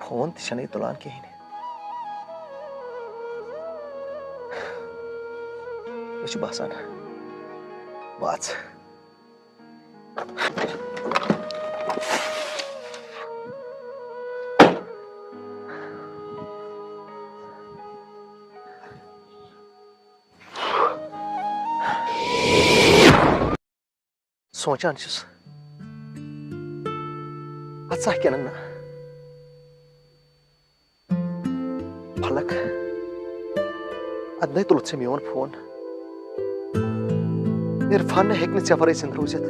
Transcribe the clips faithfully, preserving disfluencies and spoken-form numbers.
Phone تہِ چھَنہٕ یہِ تُلان کِہیٖنۍ۔ مےٚ چھُ باسان، بہٕ اژٕ۔ سونٛچان چھُس، اژا کِنہٕ نہ؟ فلک، ادنے تُلُتھ ژےٚ میون فون۔ عرفان نہ ہیٚکہِ نہٕ ژےٚ ورٲے زِندٕ روٗزِتھ۔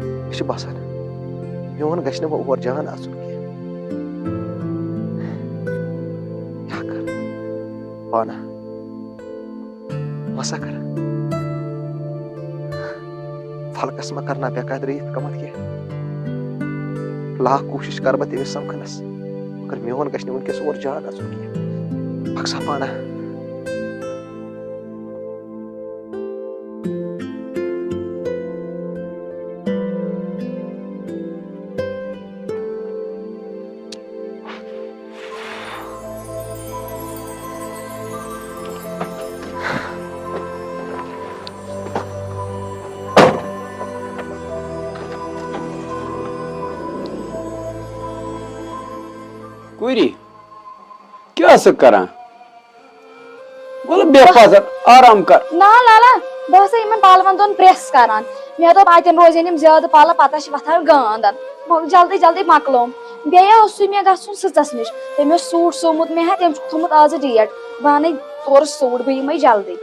مےٚ چھُ باسان، میون گژھِ نہٕ وۄنۍ اور جان اژُن کینٛہہ۔ کیٛاہ کر؟ پانہ۔ وۄنۍ سا کر۔ فلکس ما کرنا بے قدری یتھ کمتھ کینٛہہ۔ لاکھ کوٗشش کر بہٕ تٔمِس سمکھنس، مگر میون گژھِ نہٕ وٕنکیٚس اور جان اژُن کینٛہہ۔ پکھ سا پانہ۔ کوٗری، کیٛاہ ٲسٕکھ کران؟ وَلہٕ بیٚہہ پَزر، آرام کر۔ نا لالا، بہٕ ٲسٕس یِمن پلون دۄن پریس کران۔ مےٚ دوٚپ، اتٮ۪ن روزن یِم زیادٕ پلو، پتہٕ چھِ وۄتھان گانٛد۔ مۄ-، جلدی جلدی مۄکلوم۔ بیٚیہِ اوسُے مےٚ گژھُن سٕژس نِش۔ تٔمۍ اوس سوٗٹ سُومُت مےٚ ہا، تٔمۍ چھُکھ تھوٚمُت آزٕ ڈیٹ۔ بہٕ انَے تورٕ سوٗٹ، بہٕ یِمَے جلدی۔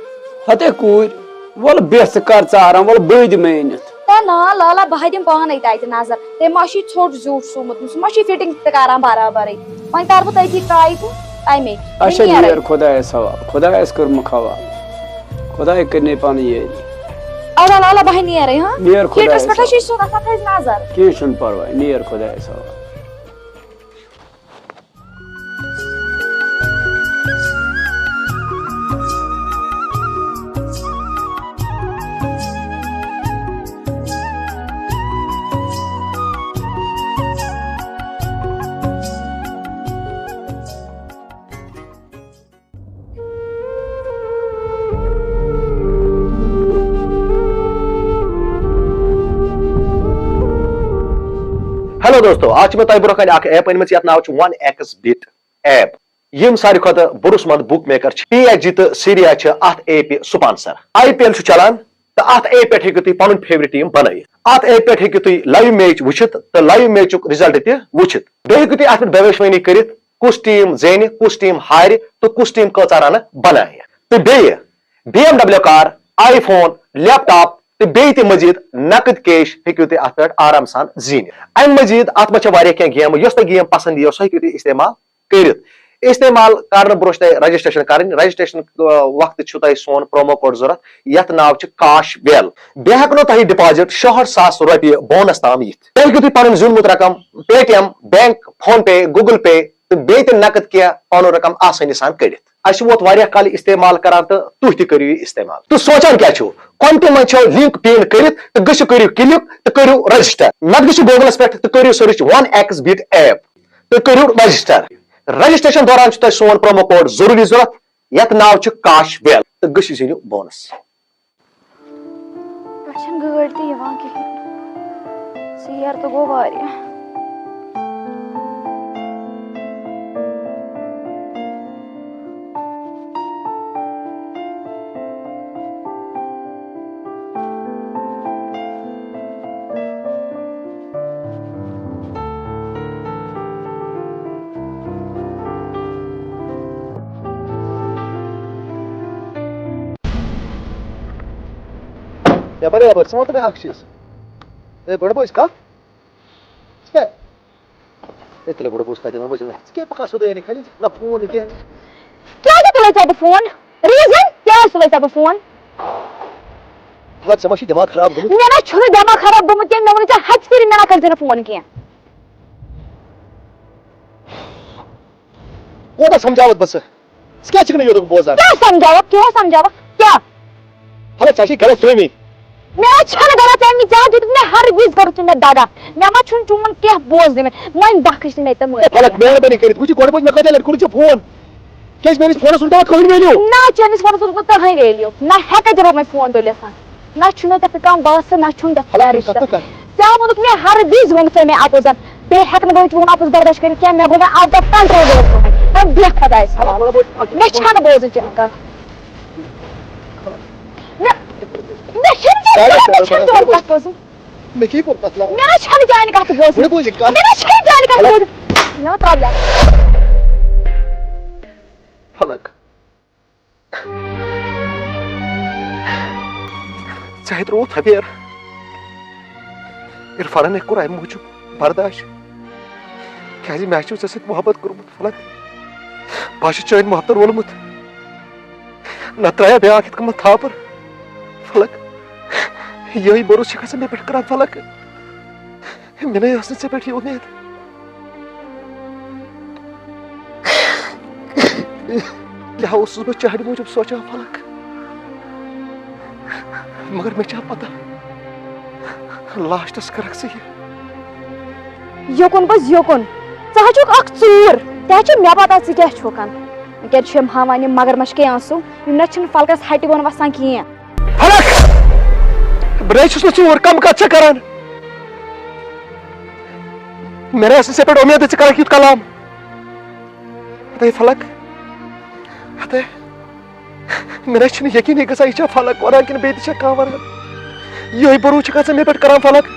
ہتے کوٗرۍ، وَلہٕ بیٚہہ ژٕ کر ژٕ آرام، وَلہٕ بہٕ دِمَے أنِتھ۔ ہے نا لالا، بہٕ ہا دِمہٕ پانے تتہِ نظر۔ تٔمۍ ما چھُے ژھوٚٹ زیوٗٹھ سُومُت، سُہ ما چھُے فِٹِنٛگ تہِ کران برابرٕے۔ وۄنۍ کرٕ بہٕ تٔتی ٹراے تہٕ تَمے۔ بہٕ اچھا، نیرَے۔ نیر خۄدایَس حوالہٕ، خۄدایَس کٔرمٕکھ حوالہٕ۔ خۄداے کٔرِنَے پَنٕنۍ یٲری۔ اَوا لالا، بہٕ ہا نیرَے، ہاں؟ نیر خۄدایَس ہیٖٹرَس پٮ۪ٹھ حظ چھُے حوالہٕ۔ سیوٚد آسان، تھٲیزِ نظر۔ کینٛہہ چھُنہٕ پَرواے، نیر خۄدایَس حوالہٕ۔ ہیلو دوستو، آز چھِ مےٚ تۄہہِ برونٛہہ کنہِ اکھ ایپ أنمٕژ، یتھ ناو چھُ ون ایکس بیٹ ایپ۔ یِم ساروی کھۄتہٕ بھروسہٕ مند بُک میکر چھِ، پی ایچ جی تہٕ سیریا چھِ اتھ ایپہِ سپانسر۔ آی پی ایل چھُ چلان تہٕ اتھ ایپ پٮ۪ٹھ ہیٚکِو تُہۍ پنُن فیورٹ ٹیٖم بنٲیِتھ۔ اتھ ایپ پٮ۪ٹھ ہیٚکِو تُہۍ لایو میچ وٕچھِتھ تہٕ لایو میچُک رزلٹ تہِ وٕچھِتھ۔ بیٚیہِ ہیٚکِو تُہۍ اتھ پٮ۪ٹھ بھوٲنی کٔرِتھ کُس ٹیٖم زینہِ، کُس ٹیٖم ہارِ تہٕ کُس ٹیٖم کۭژاہ رنہٕ بنایہِ۔ تہٕ بیٚیہِ B M W car, iPhone, laptop تہٕ بیٚیہِ تہِ مزید نقد کیش ہیٚکِو تُہۍ اتھ پٮ۪ٹھ آرام سان زیٖنِتھ۔ امہِ مزید اتھ منٛز چھِ واریاہ کینٛہہ گیمہٕ، یۄس تۄہہِ گیم پسند یِیو، سۄ ہیٚکِو تُہۍ استعمال کٔرِتھ۔ استعمال کرنہٕ برونٛہہ چھِ تۄہہِ رجسٹریشن کرٕنۍ۔ رجسٹریشن، آ، وقتہٕ چھُ تۄہہِ سون پرومو کوڈ ضروٗرت، یتھ ناو چھُ کاش ویل۔ بیٚیہِ ہٮ۪کنو تۄہہِ ڈپازٹ شیٚہٹھ ساس رۄپیہِ بونس تام یِتھ۔ تۄہہِ ہیٚکِو تُہۍ پنُن زیوٗنمُت رقم پے ٹی ایم، بینک، فون پے، گوگل پے تہٕ بیٚیہِ تہِ نقد کینٛہہ پنُن رقم آسٲنی سان کٔڑِتھ۔ اسہِ ووت واریاہ کال استعمال کران تہٕ تُہۍ تہِ کٔرِو یہِ استعمال۔ تہٕ سونٛچان کیٛاہ چھِو؟ کومنٹہِ منٛز چھو لنک پن کٔرِتھ تہٕ گٔژھِو کٔرِو کلک تہٕ کٔرِو رجسٹر۔ نتہٕ گٔژھِو گوگلس پٮ۪ٹھ تہٕ کٔرِو سٔرٕچ ون ایکس بیٹ ایپ تہٕ کٔرِو رجسٹر۔ رجسٹریشن دوران چھُ تۄہہِ سون پرومو کوڈ ضروٗری ضروٗرت، یتھ ناو چھُ کاش ویل، تہٕ گٔژھِو زیٖنِو بونس۔ پٮ۪ٹھ چھَنہٕ گٲڑۍ تہِ یِوان کِہیٖنۍ۔ ژیر تہٕ گوٚو واریاہ۔ یپٲرۍ، یپٲرۍ، ژٕ وَن تہٕ مےٚ اکھ چیٖز۔ ہے، بٔڑ بوے، ژٕ کَتھ؟ ژٕ کیٛاہ؟ ہے، تیٚلہِ بٔڑ بوے، ژٕ کَتہِ وَنہٕ بہٕ ژےٚ؟ ژٕ کیٛاہ پَکان سیوٚدُے یعنی خٲلی؟ نہ فون، نہ کینٛہہ۔ کیٛازِ تُلے ژےٚ بہٕ فون؟ ریٖزن کیٛازِ تُلے ژےٚ بہٕ فون؟ مطلب، ژےٚ ما چھُے دٮ۪ماغ خراب گوٚمُت؟ مےٚ نہ چھُنہٕ دٮ۪ماغ خراب گوٚمُت کینٛہہ، مےٚ ووٚنُے ژےٚ ہَتہِ پھِرِ مےٚ نہ کٔرۍ زِ نہٕ فون کینٛہہ۔ کوتاہ سمجھاوتھ بہٕ ژٕ؟ ژٕ کیٛازِ چھُکھ نہٕ یوتُک بوزان؟ کیٛاہ سمجھاوکھ؟ کیٛاہ سمجھاوکھ؟ کیٛاہ؟ ہلا، ژےٚ چھے غلط فہمی۔ مےٚ چھَنہٕ غلط، ژےٚ مےٚ زیادٕ دیُتُکھ، مےٚ ہر وِزِ کوٚرُتھ ژےٚ مےٚ دغا۔ مےٚ ما چھُنہٕ چون کینٛہہ بوزنٕے وۄنۍ۔ وۄنۍ بخٕش نہٕ مےٚ تہٕ مٲفی۔ غلط، مہربٲنی کٔرِتھ وٕچھ، گۄڈٕ بوز مےٚ کۭتیٛاہ لَٹہِ کوٚرُتھ ژےٚ فون؟ کیٛازِ میٛٲنِس فونَس اوس نہٕ تَتھ کٕہٕنۍ value؟ نہ، چٲنِس فونَس اوس نہٕ کٕہٕنۍ value۔ نہ ہٮ۪کَے ژےٚ بہٕ وۄنۍ فون تُلِتھ۔ نہ چھُ مےٚ ژےٚ سۭتۍ کانٛہہ باسہٕ، نہ چھُم ژےٚ سۭتۍ کانٛہہ رِشتہٕ۔ ژےٚ ووٚنُتھ مےٚ ہر وِزِ ووٚنُتھ ژےٚ مےٚ اَپُزَن۔ بیٚیہِ ہٮ۪کہٕ نہٕ بہٕ وۄنۍ چون اَپُز برداشت کٔرِتھ کینٛہہ۔ مےٚ گوٚو وۄنۍ out of control۔ وۄنۍ بیٚہہ خۄدایَس حوالہٕ۔ مےٚ چھَنہٕ بوزُن چٲنۍ کَتھ۔ مےٚ، مےٚ چھَنہٕ چٲنۍ، مےٚ چھَنہٕ چٲنۍ کَتھ بوزُن۔ مےٚ کیٛاہ کوٚر پَتہٕ؟ مےٚ نہ چھَنہٕ چانہِ کَتھٕ بوزُن۔ وۄنۍ بوز یہِ کَتھ۔ مےٚ نہ چھَنہٕ چانہِ کَتھٕ بوزُن۔ مےٚ وَن ترٛاو یَتھ۔ فلک۔ ژےٚ ہے ترٛووُتھ ہَپیر۔ عرفانن ہے کوٚر اَمہِ موٗجوٗب برداش۔ کیٛازِ مےٚ چھُ ژےٚ سۭتۍ محبت کوٚرمُت، فلک۔ بہٕ ہا چھُس چٲنۍ محبتن وولمُت۔ نتہٕ ترٛایہِ ہا بیٛاکھ یِتھ کٔنۍ تھاپر۔ فلک، یِہوٚے بروسہٕ چھُکھا ژٕ مےٚ پٮ۪ٹھ کران، فلک؟ مےٚ نَے ٲس نہٕ ژےٚ پٮ۪ٹھ یہِ اُمید۔ کیٛاہ اوسُس بہٕ چاہڑِ موٗجوٗب سونٛچان، فلک؟ مگر مےٚ چھا پتہ، لاسٹس کرکھ ژٕ یہِ۔ یوکُن بس یوکُن۔ ژٕ ہا چھُکھ اکھ ژوٗر۔ تہِ ہا چھِ مےٚ پتہ ژٕ کیٛاہ چھُکھ۔ وٕنکٮ۪ن چھِ یِم ہاوان یِم مگرمچھ کے آنسوٗ، یِم نہ چھِنہٕ فلکس ہٹہِ بۄن وسان کِہیٖنۍ۔ فلک! بہٕ نَے چھُس نہٕ ژوٗر، کم کتھ چھےٚ کران؟ مےٚ نَے ٲس نہٕ ژےٚ پٮ۪ٹھ اُمیدٕے ژٕ کرکھ یُتھ کلام۔ ہتے فلک، ہتے۔ مےٚ نہ چھُنہٕ یقیٖنٕے گژھان، یہِ چھا فلک وَنان کِنہٕ بیٚیہِ تہِ چھا کانٛہہ وَنان؟ یِہوٚے بروسہٕ چھُکھا ژٕ مےٚ پٮ۪ٹھ کران، فلک؟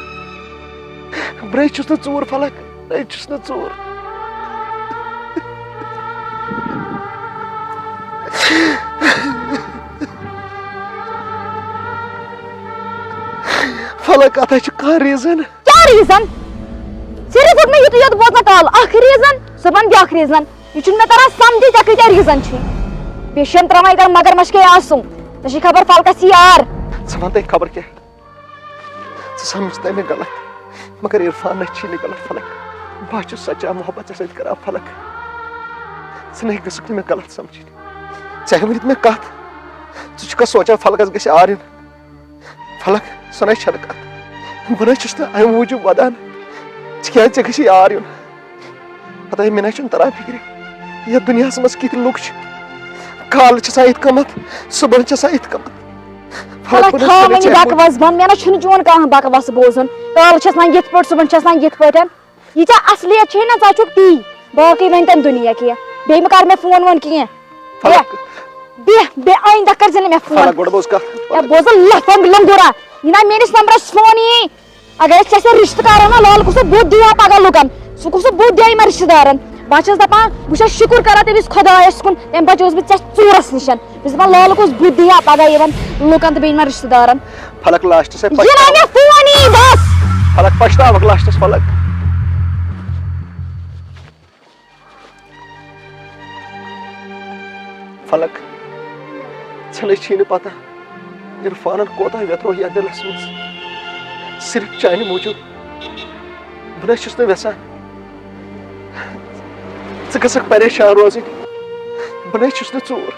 بہٕ نَے چھُس نہٕ ژوٗر، فلک، بہٕ نَے چھُس نہٕ ژوٗر۔ فلک، اَتھ ہا چھُ کانٛہہ ریٖزن۔ کیٛاہ ریٖزن؟ صرف ووٚن مےٚ یُتُے یوت بوزنہٕ کال، اکھ ریٖزن، صُبحن بیٛاکھ ریٖزن۔ یہِ چھُنہٕ مےٚ تران سمجھے، ژےٚ کۭتیٛاہ ریٖزن چھِ؟ بیٚیہِ چھِ یِم ترٛاوان ییٚتٮ۪ن مگرمچھ کے آسُن۔ ژےٚ چھِ خبر فلکس یار۔ ژٕ وَن تہٕ خبر کیٛاہ؟ ژٕ سمجھ تہٕ مےٚ غلط، مگر عرفان نہ چھی نہٕ غلط، فلک۔ بہٕ ہا چھُس سچا محبت ژےٚ سۭتۍ کران، فلک۔ ژٕ نَے گٔژھکھ نہٕ مےٚ غلط سمجھِنۍ۔ ژےٚ ہا ؤنِتھ مےٚ کتھ، ژٕ چھُکھا سونٛچان فلکس گژھِ آر یُن؟ فلک، سۄ نَے چھَنہٕ کتھ۔ بہٕ نَے چھُس نہٕ امہِ موٗجوٗب ودان، تِکیازِ ژےٚ گژھی آر یُن۔ پتہٕ مےٚ نَے چھُنہٕ تران فِکرِ، یتھ دُنیاہس منٛز کِتھۍ لُکھ چھِ۔ کالہٕ چھِ آسان یِتھ کٔنۍ، صُبحن چھِ آسان یِتھ کٔنۍ۔ فلک، فلک، بہٕ نَے تھاو چھُس وۄنۍ یہِ ژےٚ بکواس بنٛد، مےٚ نَے چھُنہٕ چون کانٛہہ بکواس بوزُن۔ کالہٕ چھِ آسان یِتھ پٲٹھۍ، صُبحن چھِ آسان یِتھ پٲٹھۍ۔ یہِ ژےٚ اصلیت چھے نہ، ژٕ چھُکھ تی۔ باقٕے ؤنۍ تَن دُنیا کینٛہہ۔ بیٚیہِ مہ کر مےٚ فون وون کینٛہہ۔ فلک۔ بیٚہہ، بیٚہہ، بیٚہہ، آیندہ کر زِ نہٕ مےٚ فون۔ فلک، گۄڈٕ بوز کتھ۔ ہے، بوزٕ لفنگ لنگورا۔ یہِ نہ میٲنِس نمبرس فون یی۔ اگر أسۍ ژےٚ سۭتۍ رشتہٕ کرو نہ، لال کُس بُتھ دِیہِ ہا پگاہ لُکن۔ سُہ کُس بُتھ دِیہِ ہا یِمن رشتہٕ دارن؟ بہٕ چھَس دَپان، بہٕ چھَس شُکُر کران تٔمِس خۄدایَس کُن، تَمہِ پَتہٕ چھَس بہٕ ژےٚ ژوٗرَس نِش۔ بہٕ چھَس دَپان، لالہٕ کُس بُتھ دِیہِ ہا پگاہ یِمَن لُکَن تہٕ بیٚیہِ یِمَن رشتہٕ دارَن۔ فلک لاسٹَس ہے یہِ نہ پَشتاوَکھ۔ مےٚ فون یی بَس۔ فلک پَشتاوَکھ لاسٹَس فلک۔ فلک، ژےٚ نَے چھی نہٕ پَتہ۔ عرفانن کوتاہ ویترو یتھ دِلس منٛز، صرف چانہِ موٗجوٗب۔ بہٕ نَے چھُس نہٕ یژھان ژٕ گژھکھ پریشان روزٕنۍ۔ بہٕ نَے چھُس نہٕ ژوٗر۔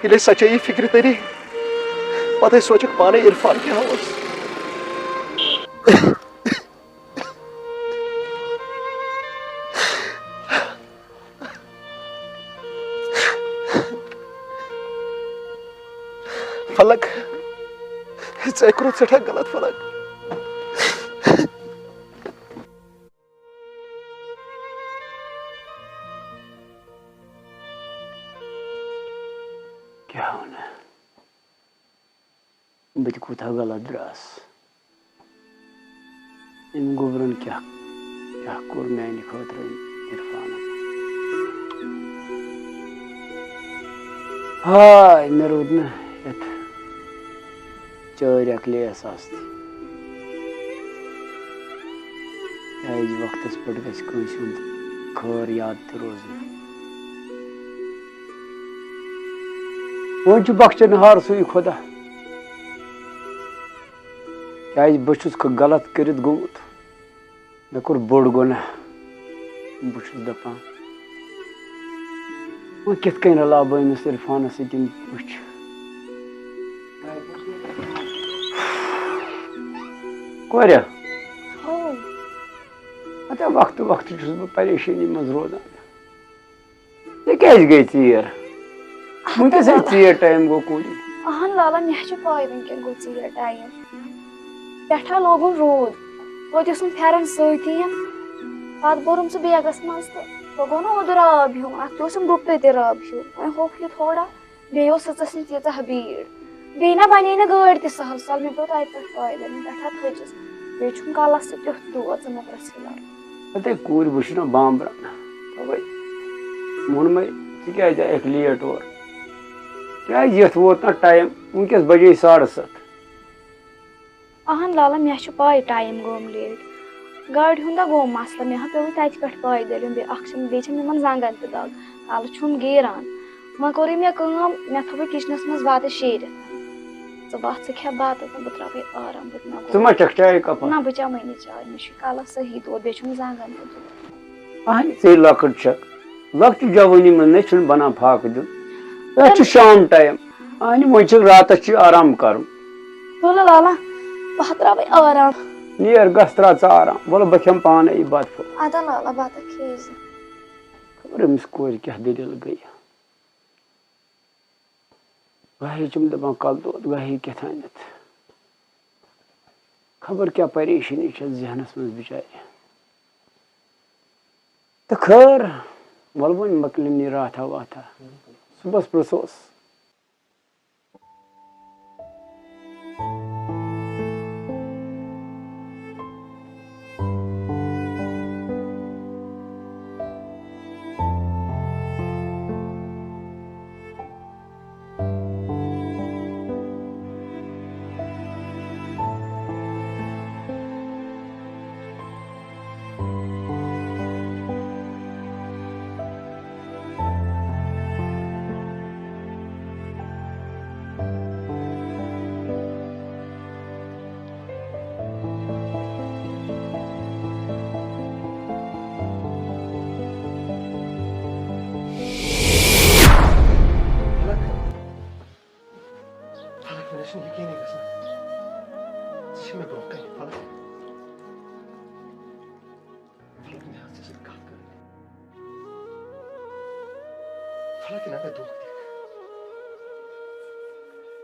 ییٚلہِ اَسہِ سچٲیی فِکرِ تٔری، پتہٕ سونٛچکھ پانے عرفان کیٛاہ اوس۔ فلک، ژےٚ کوٚرُتھ سٮ۪ٹھاہ غلط، فلک۔ کیٛاہ وَنہٕ؟ بہٕ تہِ کوٗتاہ غلط درٛاس۔ أمۍ گوٚبرَن کیٛاہ، کیٛاہ کوٚر میٛانہِ خٲطرٕ أمۍ عرفانَن؟ ہاے، مےٚ روٗد نہٕ یَتھ چٲرۍ اَکھ لیس آسنٕے۔ کیٛازِ وقتَس پٮ۪ٹھ گژھِ کٲنٛسہِ ہُنٛد خٲر یاد تہِ روزُن۔ وۄنۍ چھُ بخشن ہار سُے خۄدا۔ کیٛازِ بہٕ چھُس غلط کٔرِتھ گوٚمُت۔ مےٚ کوٚر بوٚڑ گۄناہ۔ بہٕ چھُس دَپان، وۄنۍ کِتھ کٔنۍ رَلاو بہٕ أمِس عرفانَس سۭتۍ یِم وٕچھ؟ کورِ۔ ہو۔ ہتا وقتہٕ وقتہٕ چھُس بہٕ پریشٲنی منٛز روزان۔ ژےٚ کیٛازِ گٔے ژیر؟ اَہَن وٕنکیٚس ہے لالہ۔ ژیر ٹایم گوٚو کوٗری۔ اَہَن لالہ، مےٚ چھِ پَے وٕنکیٚن گوٚو ژیر ٹایم۔ پٮ۪ٹھٕ لوگُن روٗد۔ توتہِ اوسُم پھٮ۪رن سۭتی۔ پَتہٕ بوٚرُم سُہ بیگَس منٛز تہٕ سُہ گوٚو نہ اوٚدُر آب ہیوٗ۔ اَتھ تہِ اوسُم گُپنہٕ تہِ رَب ہیوٗ۔ وۄنۍ ہوٚکھ یہِ تھوڑا۔ بیٚیہِ اوس سٕژَس نِش تیٖژاہ بیٖڑ۔ بیٚیہِ نہ بَنے نہٕ گٲڑۍ تہِ سَہَل سَہَل۔ مےٚ پیوٚو تَتہِ پٮ۪ٹھ پایدٔلۍ، مےٚ پٮ۪ٹھ ہا تھٔچِس۔ بیٚیہِ چھُم کَلَس تہِ تیُتھ دود، ژٕ مہ پرٛژھ یہِ لَرُن۔ ہتے کوٗرۍ وٕچھ نہ بامبرَن۔ تَوَے ووٚن مےٚ، ژٕ کیٛازِ آیَکھ لیٹ اور؟ کیٛازِ یَتھ ووت نہ ٹایم؟ وٕنکیٚس بَجے ساڑٕ سَتھ۔ اہن لالا، مےٚ چھُ پَے ٹایم گوٚوم لیٹ۔ گاڑِ ہُنٛد ہا گوٚو مسلہٕ، مےٚ ہا پیوٚو تَتہِ پٮ۪ٹھ پایدٔلۍ یُن، بیٚیہِ اَکھ چھَم، بیٚیہِ چھَم یِمَن زنٛگَن تہِ دَگ، کَلہٕ چھُم گیران۔ وۄنۍ کوٚرُے مےٚ کٲم، مےٚ تھوٚوُے کِچنَس منٛز بَتہٕ شیٖرِتھ۔ ژٕ وَتھ، ژٕ کھےٚ بَتہٕ تہٕ بہٕ ترٛاوَے آرام، بہٕ تہِ مےٚ ژٕ گوٚو۔ ما چکھ چایہِ کپا؟ نہ، بہٕ چَمَے نہٕ چاے، مےٚ چھُ کَلَس صحیح دود، بیٚیہِ چھُم زنٛگَن تہِ دود۔ اہنہِ، ژے لۄکٕٹ چھکھ۔ لۄکچہِ جوٲنی منٛز نے چھُنہٕ بنان فاقہٕ دیُن۔ أسۍ چھِ شام ٹایم۔ اہنہِ، وۄنۍ چھِ راتس چھُ آرام کرُن۔ تُلہٕ لالا، بہٕ ہا ترٛاوَے آرام۔ نیر، گژھ ترٛاو ژٕ آرام۔ وَلہٕ بہٕ کھٮ۪مہٕ پانے یہِ بتہٕ پھوٚل۔ اَدٕ لالا، بتہٕ کھیٚیہِ زِ۔ خبر أمِس کورِ کیٛاہ دٔلیٖل گٔیہِ۔ گاہے چھِم دَپان کَلہٕ دود، گاہے کیٛاہ تانٮ۪تھ۔ خبر کیٛاہ پریشٲنی چھےٚ ذہنَس منٛز بِچارِ۔ تہٕ خٲر، وَلہٕ وۄنۍ مۄکلِن یہِ راتھا واتھا۔ صُبحَس پرٛژھوس۔ فلک، فلک، مےٚ چھُنہٕ یقیٖنٕے گژھان۔ ژٕ چھِ مےٚ برٛونٛہہ کنہِ، فلک۔ فلک، مےٚ ٲس ژےٚ سۭتۍ کتھ کٔرٕنۍ۔ فلک، یہِ نہ مےٚ دھوکہٕ دِکھ۔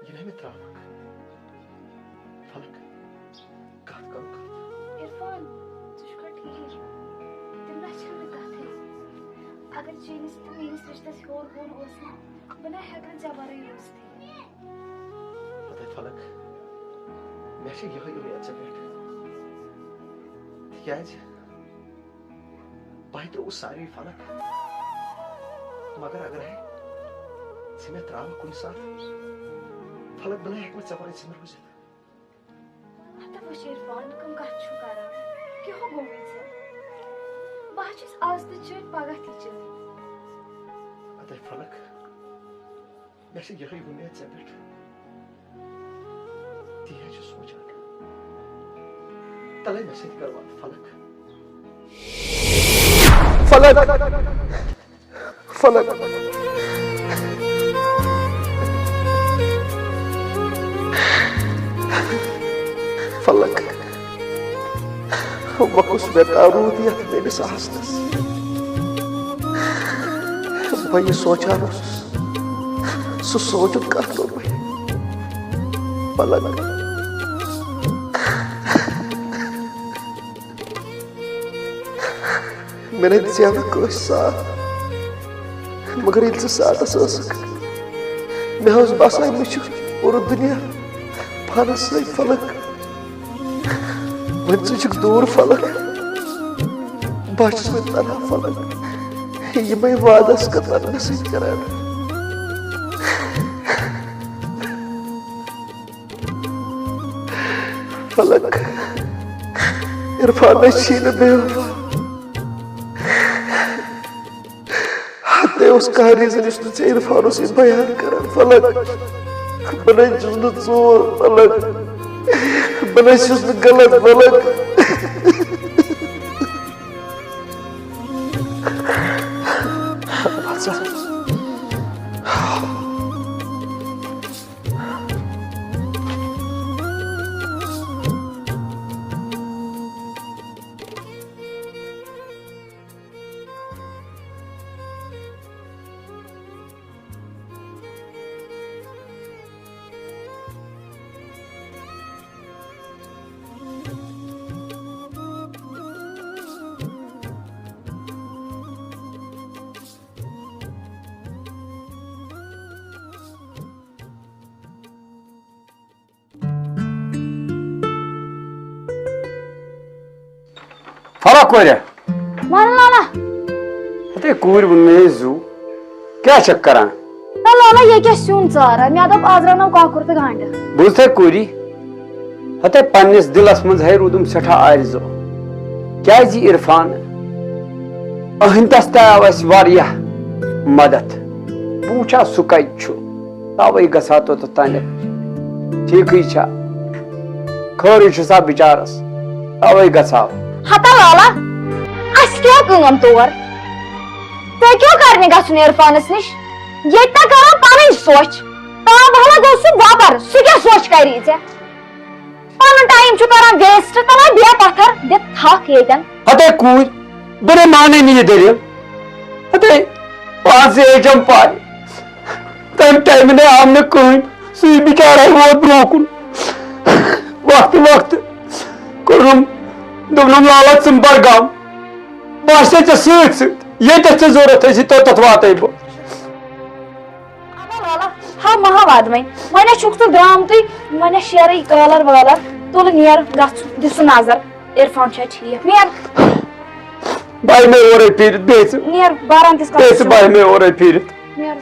یہِ نہ مےٚ ترٛاوکھ۔ فلک، کتھ کرو کتھ۔ عرفان، ژٕ چھُکھا ٹھیٖک؟ تِم نہ چھَنہٕ کتھٕے۔ اگر چٲنِس تہٕ میٲنِس رشتس ہیوٚر بۄن اوس نا، بہٕ نہ ہٮ۪کہٕ نہٕ ژےٚ ورٲے روٗزتھٕے۔ ہتے فلک، مےٚ چھِ یِہوٚے اُمید ژےٚ پٮ۪ٹھ۔ تِکیٛازِ بہٕ ہے ترٛووُس ساروٕے فلک۔ مگر اگر ہے ژٕ مےٚ ترٛاوکھ کُنہِ ساتہٕ، فلک، بہٕ نہ ہٮ۪کہٕ نہٕ ژےٚ ورٲے زِندٕ روٗزِتھ۔ ہتا وٕچھ عرفان، کٕم کتھٕ چھُ کران؟ کیٛاہ گوٚوُے ژےٚ؟ بہٕ ہا چھُس از تہِ چٲنۍ، پگاہ تہِ چٲنۍ۔ ہتے فلک، مےٚ چھِ یِہوٚے وۄمید ژےٚ پٮ۪ٹھ۔ تی ہے چھُ سونٛچان۔ تَلَے مےٚ سۭتۍ کر وَتھ، فلک۔ فلک۔ فلک۔ فلک۔ وۄنۍ کُس مےٚ کانٛہہ روٗد یَتھ میٲنِس آسنَس۔ بہٕ یہِ سونٛچان اوسُس، سُہ سونٛچُن کَتھ لوٚگ مےٚ؟ فلک۔ مےٚ نَے دِژیٛاو نہٕ کٲنٛسہِ ساتھ، مگر ییٚلہِ ژٕ ساتَس ٲسٕکھ، مےٚ اوس باسان مےٚ چھُ پوٗرٕ دُنیا پانَس سۭتۍ، فلک۔ وۄنۍ ژٕ چھُکھ دوٗر، فلک۔ بہٕ ہا چھُس وۄنۍ تنہا، فلک۔ یِمے وعدٕ ٲس کٔرمٕژ مےٚ سۭتۍ کران۔ فلک۔ عرفان نَے چھی نہٕ بے وفا۔ ہتے اوس کانٛہہ ریٖزن یُس نہٕ ژےٚ عرفانس یہِ بیان کران، فلک۔ بہٕ نَے چھُس نہٕ ژوٗر، فلک۔ بہٕ نَے چھُس نہٕ غلط، فلک۔ کورِ۔ وَن لالا۔ ہتے کوٗرۍ ووٚن مےٚ یہِ زُو۔ کیٛاہ چھَکھ کران؟ نہ لالا، یہِ کیٛاہ سیُن ژاران؟ مےٚ دوٚپ آز رَنو کۄکُر تہٕ گنٛڈٕ۔ بوٗزتھے کوٗری؟ ہتے پننِس دِلس منٛز ہے روٗدُم سٮ۪ٹھاہ آرزو۔ کیٛازِ یہِ عرفان؟ أہنٛدس تہِ آو اَسہِ واریاہ مدد۔ بہٕ وٕچھا سُہ کَتہِ چھُ۔ توے گژھا توٚتتھ تانٮ۪تھ۔ ٹھیٖکٕے چھا؟ خٲرٕے چھُسا بِچارس؟ توے گژھا۔ ہتا لالا، اَسہِ کیٛاہ کٲم تور؟ ژےٚ کیٛاہ کرنہِ گژھُن عرفانس نِش؟ ییٚتہِ نہ کران پنٕنۍ سوچ۔ تا بہلا گوٚو سُہ وۄپر، سُہ کیٛاہ سوچ کری ژےٚ؟ پنُن ٹایم چھُ کران ویسٹ، تلے بیٚیہِ پتھر دِتھ تھکھ ییٚتٮ۪ن۔ ہتے کوٗرۍ، بہٕ نے مانٕے نہٕ یہِ دٔلیٖل۔ ہتے پانسٕے ایچ ایم پاے۔ تَمہِ ٹایمہٕ نے آو نہٕ کٕہٕنۍ۔ سُے بِچارے ووت برٛونٛہہ کُن۔ وقتہٕ وقتہٕ کوٚرُن، دوٚپنم، "لالا، ژٕ بر گام۔ بہٕ آسے ژےٚ سۭتۍ سۭتۍ۔ ییٚتٮ۪تھ ژےٚ ضروٗرت آسی، توٚتتھ واتے بہٕ۔" اَبا لالا، ہا مہا واد وۄنۍ۔ وۄنۍ ہے چھُکھ ژٕ درٛامتُے، وۄنۍ ہے شیرٕے کالر والر۔ تُل نیر، گژھ دِ سُہ نظر۔ عرفان چھا ٹھیٖک؟ نیر۔ بہٕ آیہِ مےٚ اورَے پھیٖرِتھ، بیٚیہِ ژٕ۔ نیر، باران کِس بیٚیہِ کَتھَس ژٕ چھُ۔ بہٕ آیہِ مےٚ اورَے پھیٖرِتھ۔ نیر۔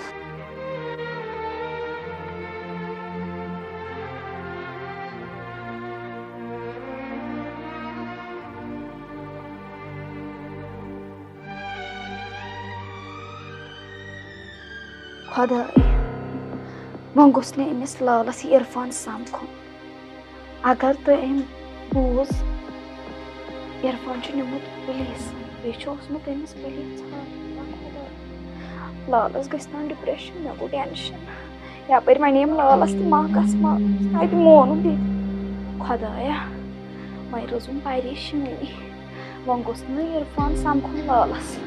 خۄداے، وۄنۍ گوٚژھ نہٕ أمِس لالَس یہِ عرفان سَمکھُن۔ اگر تہٕ أمۍ بوٗز، عرفان چھُ نیوٗمُت پُلیٖسَن، بیٚیہِ چھُ اوسمُت أمِس پُلیٖس ژھانٛڈان۔ خۄداے، لالَس گژھِ تام ڈِپرٛٮ۪شَن، مےٚ گوٚو ٹٮ۪نشَن۔ یَپٲرۍ وَنیم لالَس تہِ ما گژھ ما، اَتہِ مونُن تہِ۔ خۄدایا، وۄنۍ روٗزُم پریشٲنی۔ وۄنۍ گوٚژھ نہٕ عرفان سَمکھُن لالَس۔